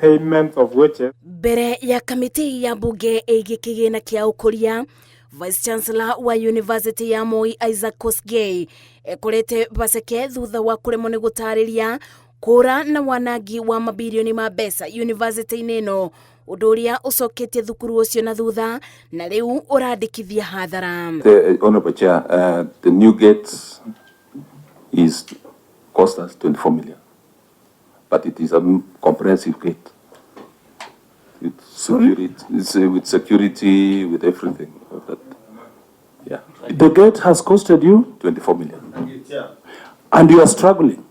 Payment of wages. Mbere ya kamĩtĩ ya mbunge ĩgiĩ kĩgĩna kĩa ũkũria, Vice Chancellor wa University ya Moi Isaac Kosgei ekorete baceke thutha wa kũremwo nĩ gũtarĩria kũra na wanangi wa mabirioni ma mbeca university-inĩ ĩno, ũndũ ũrĩa ũcoketie thukuru ũcio na thutha na rĩu ũrandĩkithia hathara. The Honorable Chair, the new gates is cost us 24 million, but it is a comprehensive gate. With security, it's, with security, with everything. That, yeah, The gate has costed you 24 million. And you are struggling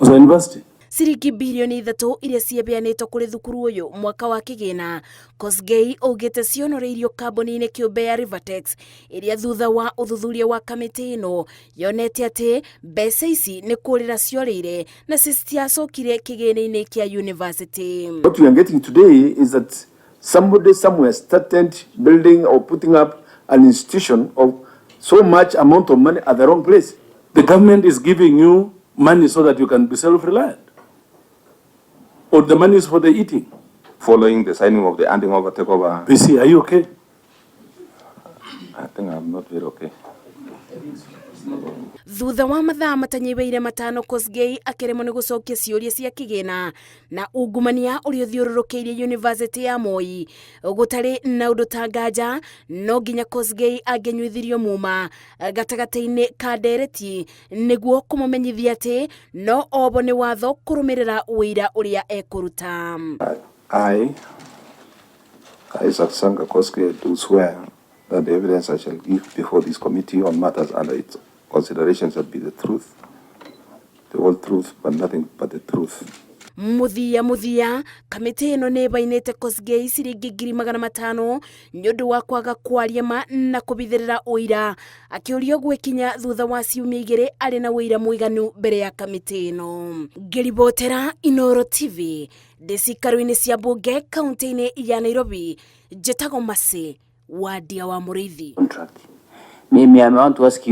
as a university. Ciringi birioni 3 iria ciabeanĩtwo kũrĩ thukuru ũyũ mwaka wa kĩgĩna, Kosgei augĩte cionoreirio kambuni-inĩ kĩũmbe ya Rivatex, ĩrĩa thutha wa ũthuthuria wa kamĩtĩ ĩno yonete atĩ mbeca ici nĩ kũrĩra ciorĩire na citiacokire kĩgĩna-inĩ kĩa university. What we are getting today is that somebody somewhere started building or putting up an institution of so much amount of money at the wrong place. The government is giving you money so that you can be self-reliant. Or the money is for the eating. Following the signing of the handing over takeover, VC, are you okay? I think I'm not very okay. Thutha wa mathaa matanyihĩire 5, Kosgei akĩremwo nĩ gũcokia ciũria cia kĩgĩna na ungumania ũrĩa ũthiũrũrũkĩirie University ya Moi. Gũtarĩ na ũndũ ta nganja no nginya Kosgei angĩnyuithirio muma gatagatĩ-inĩ ka ndereti nĩguo kũmũmenyithia atĩ no obo nĩ watho kũrũmĩrĩra ũira ũrĩa ekũruta. I, Isaac Sanga Koskei, do swear that the evidence I shall give before this committee on matters under its consideration shall be the truth, the whole truth, but nothing but the truth. Muthia muthia, kamĩtĩ ĩno nĩ ĩbainĩte Kosgei ciringi 500,000 nĩ ũndũ wa kwaga kwaria ma na kũbithĩrĩra ũira akĩũrio gwĩkinya thutha wa ciumia 2 arĩ na ũira mũiganu mbere ya kamĩtĩ ĩno. Ngĩribotera Inoro TV ndĩ cikaro-inĩ cia mbunge kaunti-inĩ ya Nairobi, njĩtagwo Mercy Wandia wa Mũrĩithi. Contract. Mimi, I want to ask you